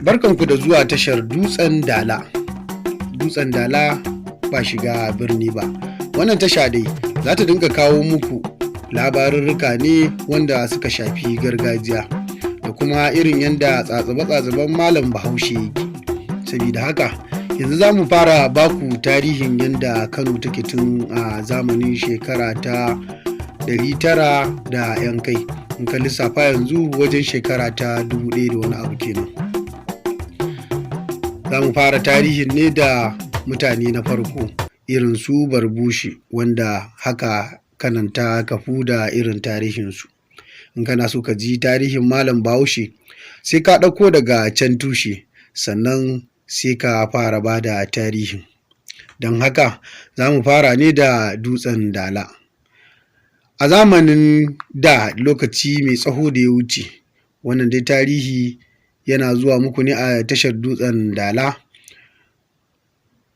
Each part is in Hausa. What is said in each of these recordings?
Barkanku da zuwa tashar Dutsen Dala. Dutsen Dala ba shiga birni ba. Wannan tasha dai za ta dinga kawo muku labarurruka ne wanda suka shafi gargajiya da kuma irin yadda tsatsuba-tsatsuban Malam Bahaushe yake. Sabida haka yanzu za mu fara baku tarihin yadda Kano take tun a zamanin shekara ta 900 da 'yan kai. In ka lissafa yanzu wajen shekara ta 1000 da wani abu kenan. Za mu fara tarihin ne da mutane na farko irin su Barbushe, wanda haka Kanon ta kafu da irin tarihinsu. In kana so ka ji tarihin Malam Bahaushe, sai ka ɗauko daga can tushe, sannan sai ka fara ba da tarihin. Don haka za mu fara ne da Dutsen Dala. A zamanin da, lokaci mai tsawo da ya wuce, wannan dai tarihi yana zuwa muku ne a tashar Dutsen Dala,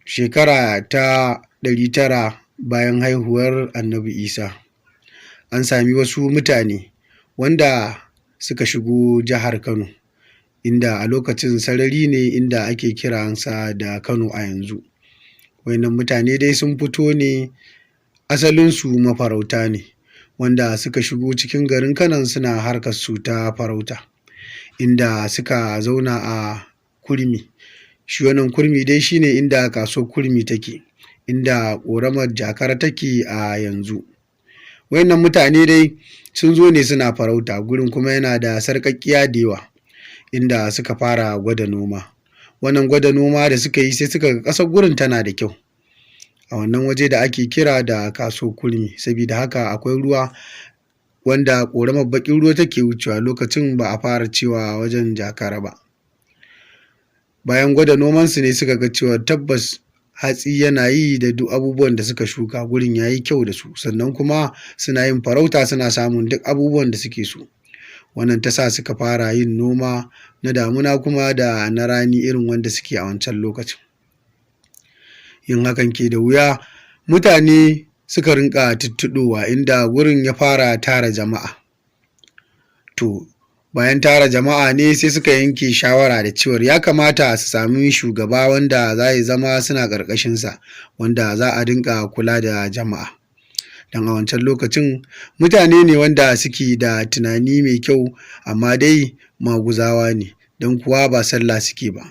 shekara ta 900 bayan haihuwar Annabi Isa. An sami wasu mutane wanda suka shigo jihar Kano, inda a lokacin sarari ne inda ake kiransa da Kano a yanzu. Waɗannan mutane dai sun fito ne, asalinsu mafarauta ne, wanda suka shigo cikin garin Kano suna harkar su ta farauta, inda suka zauna a Kurmi. Shi wannan Kurmi dai shi ne inda kasuwar Kurmi take, inda ƙoramar Jakara take a yanzu. Waɗannan mutane dai sun zo ne suna farauta, gurin kuma yana da sarƙaƙƙiya da yawa, inda suka fara gwada noma. Wannan gwada noma da suka yi, sai suka ga ƙasar gurin tana da kyau a wannan waje da ake kira da kasuwar Kurmi, sabida haka akwai ruwa wanda ƙoramar baƙin ruwa take wucewa. Lokacin ba a fara cewa wajen Jakara ba. Bayan gwada nomansu ne suka ga cewa tabbas hatsi yana yi da duk abubuwan da suka shuka, gurin ya yi kyau da su, sannan kuma suna yin farauta, suna samun duk abubuwan da suke so. Wannan ta sa suka fara yin noma na damuna kuma da na rani irin wanda suke a wancan lokacin. Yin hakan ke da wuya, mutane suka rinƙa tuttuɗowa, inda gurin ya fara tara jama'a. To, bayan tara jama'a ne sai suka yanke shawara da cewar ya kamata su sami shugaba wanda za ya zama suna ƙarƙashinsa, wanda za a dinga kula da jama'a. Don a wancan lokacin mutane ne wanda suke da tunani mai kyau, amma dai maguzawa ne, don kuwa ba sallah suke ba.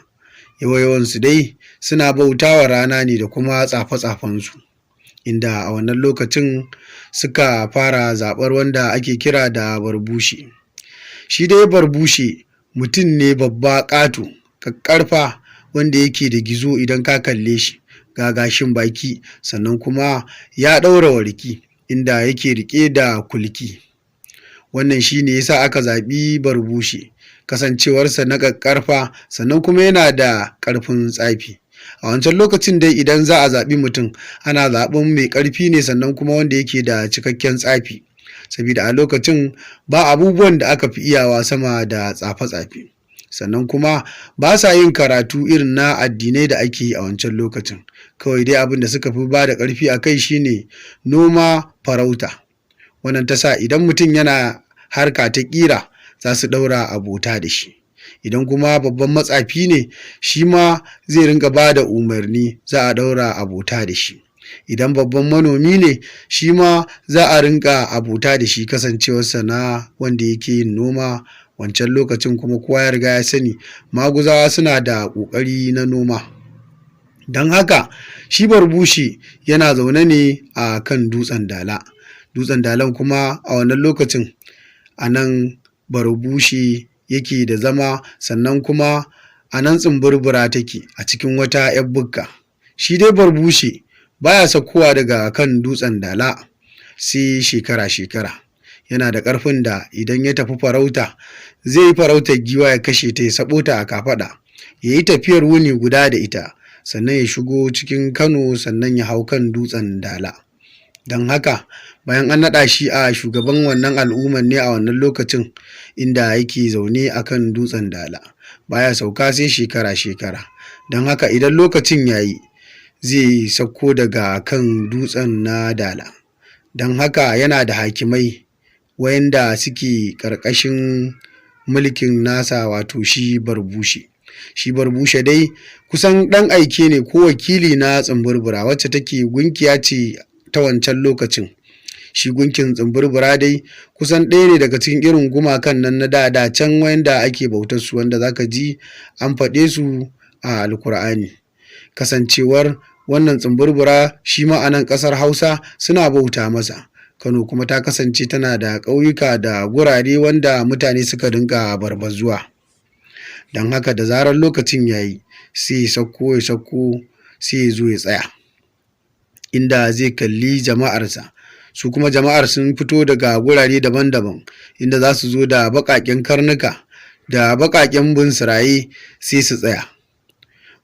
Yawa-yawansu dai suna bauta wa rana ne da kuma tsafe-tsafensu, inda a wannan lokacin suka fara zaɓar wanda ake kira da Barbushe. Shi dai Barbushe mutum ne babba, ƙato, ƙaƙƙarfa, wanda yake da gizo idan ka kalle shi, ga gashin baki, sannan kuma ya ɗaura warki, inda yake riƙe da kulki. Wannan shi ne ya sa aka zaɓi Barbushe, kasancewarsa na ƙaƙƙarfa, sannan kuma yana da ƙarfin tsafi. A wancan lokacin dai idan za a zaɓi mutum, ana zaɓen mai ƙarfi ne, sannan kuma wanda yake da cikakken tsafi, sabida a lokacin ba abubuwan da aka fi iyawa sama da tsafe-tsafe. Sannan kuma ba sa yin karatu irin na addinai da ake yi a wancan lokacin. Kawai dai abin da suka fi ba da ƙarfi a kai shi ne noma, farauta. Wannan ta sa idan mutum yana harka ta ƙira, za su ɗaura abota da shi. Idan kuma babban matsafi ne, shi ma zai rinƙa ba da umarni, za a ɗaura abota da shi. Idan babban manomi ne, shi ma za a rinƙa abota da shi, kasancewarsa na wanda yake yin noma wancan lokacin. Kuma kowa ya riga ya sani maguzawa suna da ƙoƙari na noma. Don haka shi Barbushe yana zaune ne a kan Dutsen Dala. Dutsen Dalan kuma a wannan lokacin a nan Barbushe yake da zama, sannan kuma a nan Tsumburbura take a cikin wata 'yar bukka. Shi dai Barbushe baya saukowa daga kan Dutsen Dala sai shekara-shekara. Yana da ƙarfin da idan ya tafi farauta, zai yi farautar giwa, ya kashe ta, ya saɓo ta a kafaɗa, ya yi tafiyar wuni guda da ita, sannan ya shigo cikin Kano, sannan ya hau kan Dutsen Dala. Don haka bayan an naɗa shi a shugaban wannan al'ummar ne a wannan lokacin, inda yake zaune a kan Dutsen Dala, baya sauka sai shekara-shekara. Don haka idan lokacin ya yi, zai sauko daga kan Dutsen na Dala. Don haka yana da hakimai wayanda suke ƙarƙashin mulkin nasa, wato shi Barbushe. Shi Barbushe dai kusan ɗan aike ne ko wakili na Tsumburbura, wacce take gunkiya ce ta wancan lokacin. Shi gunkin Tsumburbura dai kusan ɗaya ne daga cikin irin gumakan nan na da da can wanda ake bautar su, wanda zaka ji an faɗe su a Alkur'ani. Kasancewar wannan Tsumburbura shi ma a nan ƙasar Hausa suna bauta masa. Kano kuma ta kasance tana da ƙauyuka da gurare wanda mutane suka dinga barbazuwa. Don haka da zarar lokacin ya yi, sai ya sauko, ya sauko, sai ya zo ya tsaya inda zai kalli jama'arsa. Su kuma jama'ar sun fito daga gurare daban-daban, inda za su zo da baƙaƙen karnuka da baƙaƙen bunsuraye, sai su tsaya.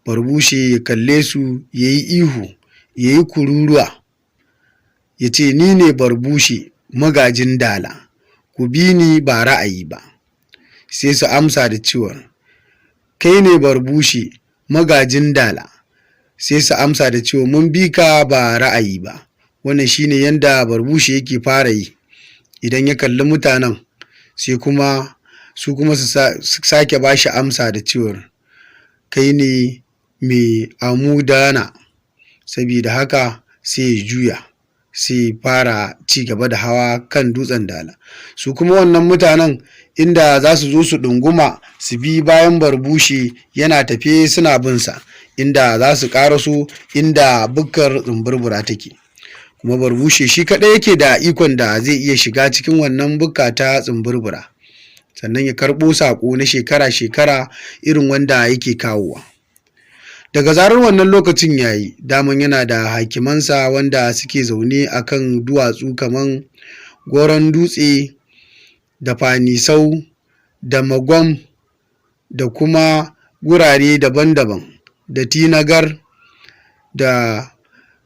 Barbushe ya kalle su, ya yi ihu, ya yi kururuwa, ya ce, "Ni ne Barbushe magajin Dala, ku bi ni ba ra'ayi ba." Sai su amsa da cewar, "Kai ne Barbushe magajin Dala?" Sai su amsa da cewa, "Mun bi ka ba ra'ayi ba." Wannan shine yanda Barbushe yake fara yi idan ya kalli mutanen, sai kuma su kuma su sake ba shi amsa da cewar, "Kai ne mai amudana?" Sabida haka sai ya juya, sai fara ci gaba da hawa kan dutsen Dala. Su kuma wannan mutanen inda za su zo su ɗunguma su bi bayan Barbushe yana tafe, suna bin sa, inda za su ƙaraso inda bukkar Tsumburbura take. Kuma Barbushe shi kaɗai yake da ikon da zai iya shiga cikin wannan bukka ta Tsumburbura, sannan ya karɓo saƙo na shekara-shekara irin wanda yake kawowa. Daga zarar wannan lokacin ya yi, daman yana da hakimansa wanda suke zaune a kan duwatsu kaman Goron Dutse da Fanisau da Magwam da kuma gurare daban-daban da Tinagar da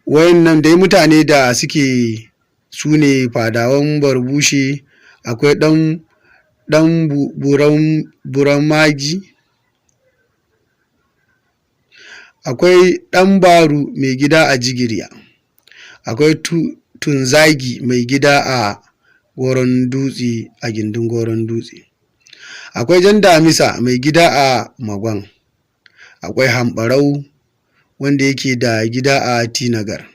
wayannan dai mutane da suke su ne fadawan Barbushe. Akwai ɗan Buramagi, akwai ɗan Baru mai gida a Jigiriya, akwai Tunzagi mai gida a Goron Dutse, a gindin Goron Dutse, akwai Jan Damisa mai gida a Magwan, akwai Hambarau wanda yake da gida a Tinagar,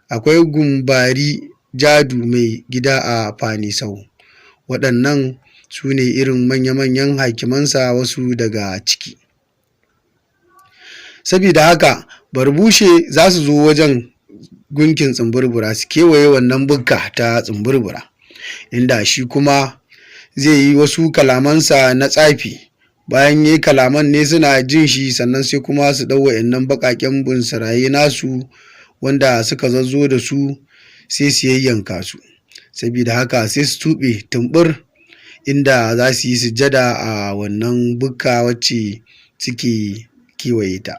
akwai Gumbari Jadu mai gida a Fanisau. Waɗannan su ne irin manya-manyan hakimansa, wasu daga ciki. Sabida haka Barbushe za su zo wajen gunkin Tsumburbura, su kewaye wannan bukka ta Tsumburbura, inda shi kuma zai yi wasu kalamansa na tsafi. Bayan ya yi kalaman ne suna jin shi, sannan sai kuma su ɗau wa'innan baƙaƙen bunsuraye nasu wanda suka zazzo da su, sai su yayyanka su. Sabida haka sai su tuɓe tumbur, inda za su yi sujjada a wannan bukka wacce suke kewaye ta.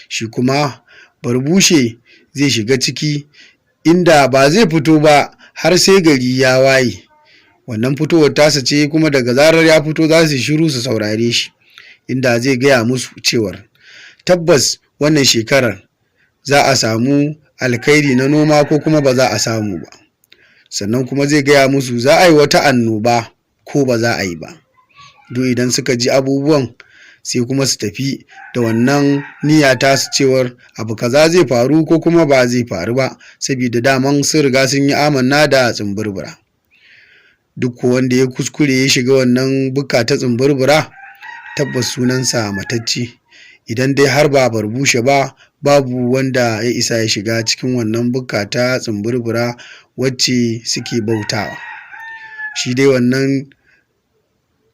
Shi kuma Barbushe zai shiga ciki, inda ba zai fito ba har sai gari ya waye. Wannan fitowar tasa ce kuma daga zarar ya fito za su shiru su saurare shi, inda zai gaya musu cewar tabbas wannan shekarar za a samu alkhairi na noma ko kuma ba za a samu ba. Sannan kuma zai gaya musu za a yi wata annoba ko ba za a yi ba. Duk idan suka ji abubuwan, sai kuma su tafi da wannan niyya tasu cewar abu kaza zai faru ko kuma ba zai faru ba, sabida daman sun riga sun yi amanna da Tsumburbura. Duk ko wanda ya kuskure ya shiga wannan bukka ta Tsumburbura, tabbas sunansa matacce. Idan dai har ba Barbushe ba, babu wanda ya isa ya shiga cikin wannan bukka ta Tsumburbura wacce suke bautawa. Shi dai wannan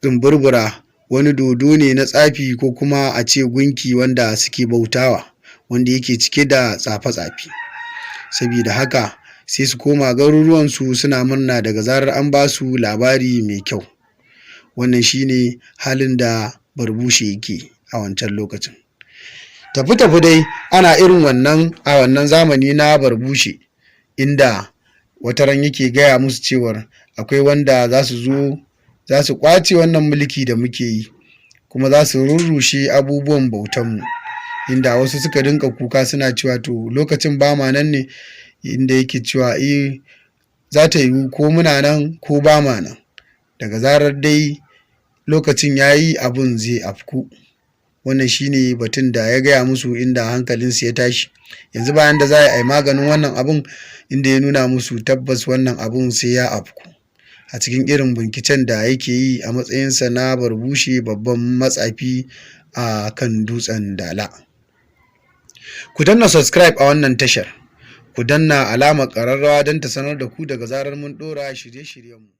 Tsumburbura wani dodo ne na tsafi, ko kuma a ce gunki wanda suke bautawa, wanda yake cike da tsafe-tsafe. Sabida haka sai su koma garuruwansu suna murna daga zarar an ba su labari mai kyau. Wannan shine halin da Barbushe yake a wancan lokacin. Tafi-tafi dai ana irin wannan a wannan zamani na Barbushe, inda wataran yake gaya musu cewar akwai wanda za su zo za su ƙwace wannan mulki da muke yi, kuma za su rurrushe abubuwan bautanmu, inda wasu suka dinga kuka suna cewa, to lokacin ba ma nan ne? Inda yake cewa, eh, za ta yiwu ko muna nan ko ba ma nan, daga zarar dai lokacin ya yi abun zai afku. Wannan shine batun da ya gaya musu, inda hankalinsu ya tashi. Yanzu bayan da za a yi maganin wannan abun, inda ya nuna musu tabbas wannan abun sai ya afku a cikin irin binciken da yake yi a matsayinsa na Barbushe, babban matsafi a kan Dutsen Dala. Ku danna subscribe a wannan tashar, ku danna alamar ƙararrawa don ta sanar da ku daga zarar mun ɗora shirye-shiryenmu.